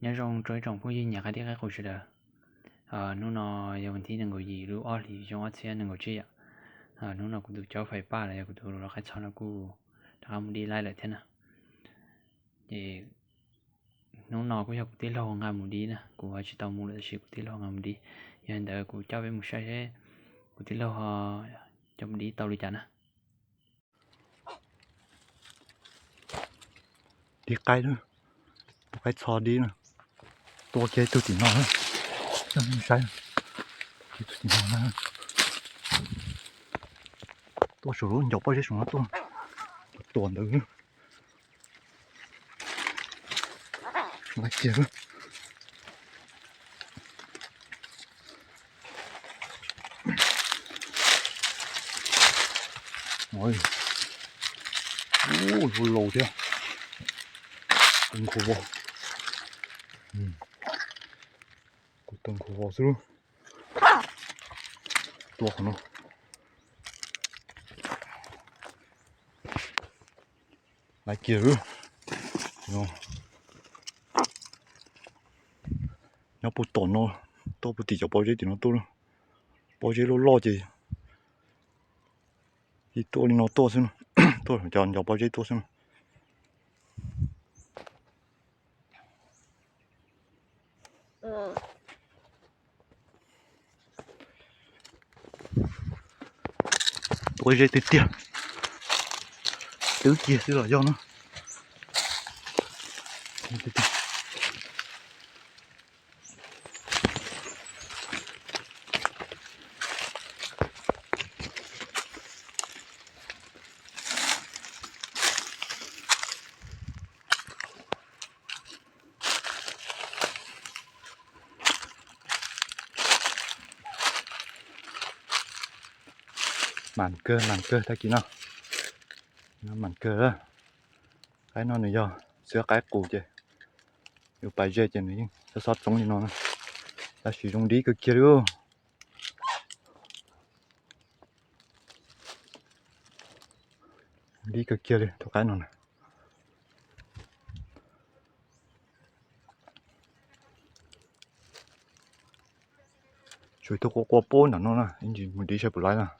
Nyob zoo rau ib tsoom phooj ywg nyiam qaib dib qaib qus sawv daws. Hnub no yog vas thib nees nkaum yim lub ob hlis xyoo ob txhiab nees nkaum tsib yom. Hnub no kuv tus caub fais paj los yog kuv tus lau qaib txho no kuj rov qab mus dib laib lawm thiab na. Ces hnub no kuj yog kuv tij laug nqa mus dib na, kuv ho tsis tau mus lawm tab sis kuv tij laug nqa mus dib. Yog li ntawd kuv coj peb mus saib seb kuv tij laug ho coj mus dib tau li cas na. Dib qaib, tus qaib txho dib na, tuaj kiag ib tug tim no, saib, ib tug tim no, tuaj saum lub ncov pob zeb saum no tuaj, tuaj ntawd. Laiv kiag. Ua laus thiab. Tus nkhaus vos, kuv tus nkhaus vos xwb. Tua qhov no. Laiv kiag lawm. Nyob puag tom no, tuaj puag tim cov pob zeb tim no tuaj. Pob zeb loj loj ces ib tuaj li no tuaj xwb, tuaj cov ncov pob zeb tuaj xwb. Tuaj zeb tiag tiag, twb kiag xwb los yog na. Mam kawg mam kawg tag kis no, mam kawg. Qaib no nws yog xwb qaib qus ces yus pais ze ces nws yeej xob xob txoov li no na. Tab sis zoo dib kawg kiag li. Dib kawg kiag li tus qaib no na. Tshuav ib tug qua qua pub nram no na, ib ntsis mus dib saib puas laib na.